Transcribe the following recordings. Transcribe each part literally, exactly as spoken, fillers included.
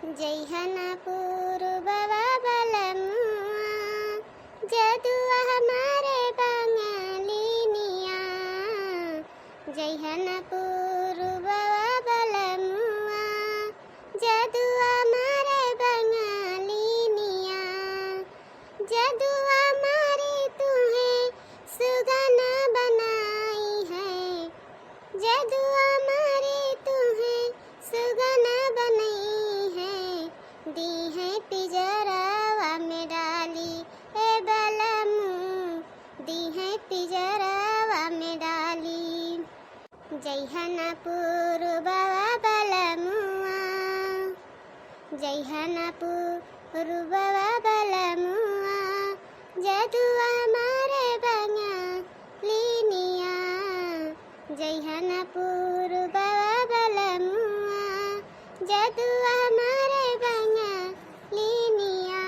जइहन पूरबवा बलमुआ, जदुआ मारे बंगलिनिया। जइहन पूरबवा बलमुआ, जदुआ मारे बंगलिनिया। जदुआ मारे तुहे सुगन बनाई है, जदुआ मारे तुहे सुगन बनाई है। दीहे पिजरवा में डाली ए बलमू, दीहे पिजरवा में डाली। जइहन पूरबवा बलमुआ, जइहन पूरबवा बलमुआ, जदुआ मारे बंगलिनिया। जइहन पूरबवा बलमुआ, जदुआ मारे बंगलिनिया।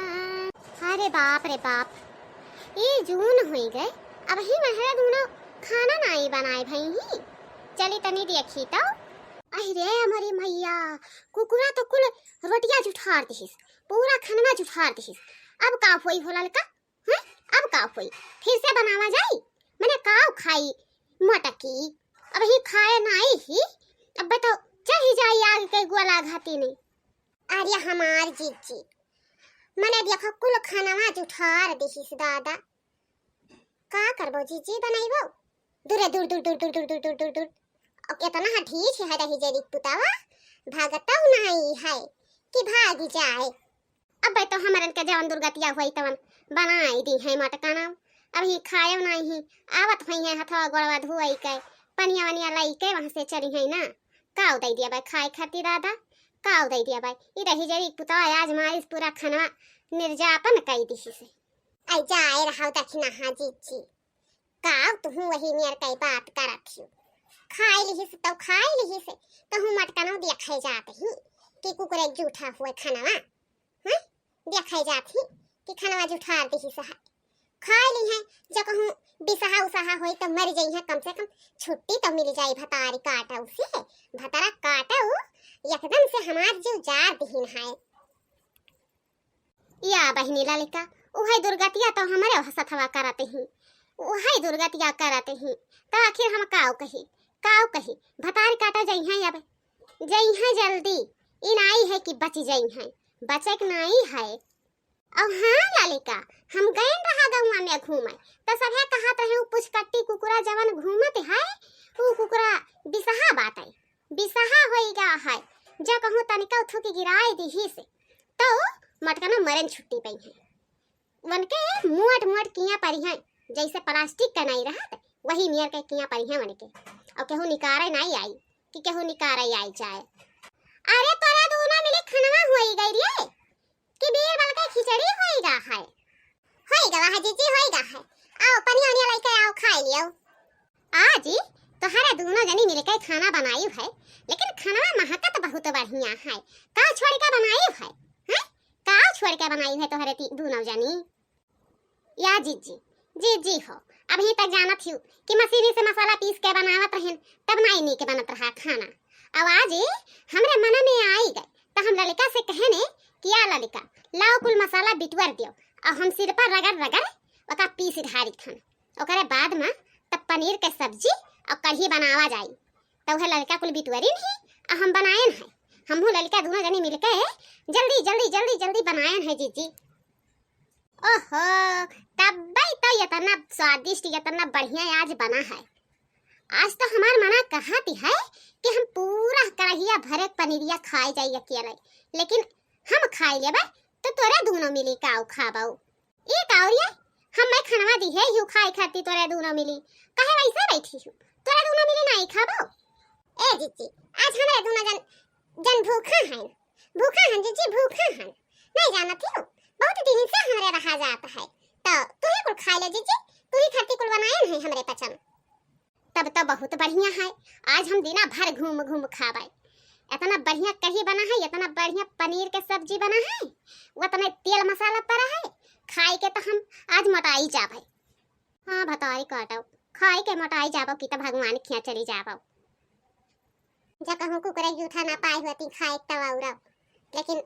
अरे बाप रे बाप, ई जून होई गए, अबही महरे दूनो खाना नाई बनाए भई ही। चली तनी देखी तो। अहि रे हमरी मैया, कुकुरा तो कुल रोटिया जुठार दिहिस, पूरा खनवा जुठार दिहिस। अब का होई हो ललका? हैं? अब का होई? फिर से बनावा जाई? मने काव खाई मटकी? अबही खाए नाई ही, अब तो चढ़ी जाई आग के गोला घाती नहीं। अरे हमार जीजी, मने देखो कुल खनवा जुठार दिहिस दादा। का करबो जीजी, बनइबो? दूरे दूर, दूर, दूर, दूर, दूर, दूर, दूर, दूर, दूर। और केतना ढीठ है रही जेरी पुतावा, भागतउ नाई है कि भाग जाए। अबे तो हमरन के जवन दुर्गतिया होई तवन बनाई दीहे मटकनउ। अबही खाएउ नाई ही, आवत होइहे हथवा गोड़वा धोई के, पनिया वनिया लई के वहाँ से चली है ना। काउ दई दिया बाई खाए खातिर दादा, काउ दई दिया बाई। ई रही जेरी पुतावा आज मारिस पूरा खनवा निर्जापन कई दिहिस। आई जाए रहउ दखिनहा जीजी, काउ तुहूँ वही नियर कई बात करत हिउ। खाए लिहिस तउ खाए लिहिस, कहूँ मटकनउ देखे जात ही कि कुकुरे जूठा हुए खनवा, हैं? देखे जात ही कि खनवा जुठार दिहिस है। खाए लिहे, जो कहूँ बिसहा उसहा होई तउ मर जइहे, कम से कम छुट्टी तउ मिल जाई भतारी काटउ से। भतारा काटउ एकदम से हमार जीव जार दिहिन है। या बहिनी ललिका, उहइ दुर्गतिया तउ हमरे ओह सथवा करत ही, उहइ दुर्गतिया करत ही, तउ आखिर हम काउ कही, काउ कही? भतार काटा जइहैं अब, जइहैं जल्दी, ई नाई है कि बचि जइहैं, बचेक नाई है। अउ हाँ ललिका, हम गएन रहा गउवाँ में घूमइ, तउ सभे कहत रहे, "उ पुचकट्टी कुकुरा जवन घूमत है, उ कुकुरा बिसहा बाटइ।" बिसहा होइगा है, जो कहूँ तनिका थुकि गिराइ दिहिस, तउ मटकनउ मरेन छुट्टी पइहैं। वनके मोट मोट किया परिहैं, जइसे प्लास्टिक क नाई रहत, वही नियर के किया परिहैं वनके। अउ केहू निकारे नाई आई, कि केहू निकारे आई जाए। अरे तोरा दूनो मिली खनवा होई गई रे, कि बीरबल के खिचड़ी होइगा है? होइगा है जीजी, होइगा है। आओ, पनिया वनिया लइके आओ, खाइ लियो। आ जी, तोहरे दूनो जनी मिलके खाना बनाइउ है, लेकिन खनवा महकत बहुत बढ़िया है। काउ छोड़ के बनाइउ है? हैं? काउ छोड़ के बनाइउ है तोहरे ती-, दूनो जनी? या जीजी, जीजी हो, अबही तक जानत हिउ कि मसीनी से मसाला पीस के बनावत रहेन, तब नाई नीक बनत रहा खाना। अब आज हमरे मन में आई गए, त हम ललिका से कहने कि या ललिका, लाओ कुल मसाला बिटुअर दियो, अउ हम सिर पर रगड़ रगड़ ओका पीस ढारी थन। ओकरे बाद में तब पनीर के सब्जी अउ कढ़ी बनावा जाई। त उहे ललिका कुल बिटुअरिन ही, अउ हम बनाएन है। हमहू ललिका दूनो जनी मिलके जल्दी, जल्दी, जल्दी, जल्दी बनाएन है जीजी। ओहो, तब्बे तो इतना स्वादिष्ट, इतना बढ़िया आज बना है। आज तो हमार मना कहत है कि हम पूरा कढ़ाइया भरे पनीरिया खाए जाई अकेले, लेकिन हम खाए लेबे तो तोरे दूनो मिली काउ खाबउ। ए काउ रे, हम मैं खनवा दिहे हिउ खाए खातिर तोरे दूनो मिली, काहे वैसे बैठी हिउ? तोरे दूनो मिली नाई खाबउ? ए जीजी, आज हमरे दूनो जन, जन भूखा हैं, भूखा हैं जीजी, भूखा हैं। नहीं जानत हिउ, बहुत दिन से हमरे रहा जात है, तो तू ही कुल खाए ले जीजी, तू ही खातिर कुल बनाएन है हमरे पचन। तब तो बहुत बढ़िया है, आज हम दिना भर घूम घूम खाबे। इतना बढ़िया कढ़ी बना है, इतना बढ़िया पनीर के सब्जी बना है, उतने तेल मसाला पड़ा है, खाए के तो हम आज मोटाई जाबे। हाँ भतारी काटो, खाए के मोटाई जाबो कि तो भगवान खिया चली जाबो। जा कहूँ कुकुरे जूठा ना पाए होती खाए तब औरब, लेकिन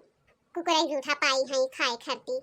कुकुर जूठा पाई है खाए खरती।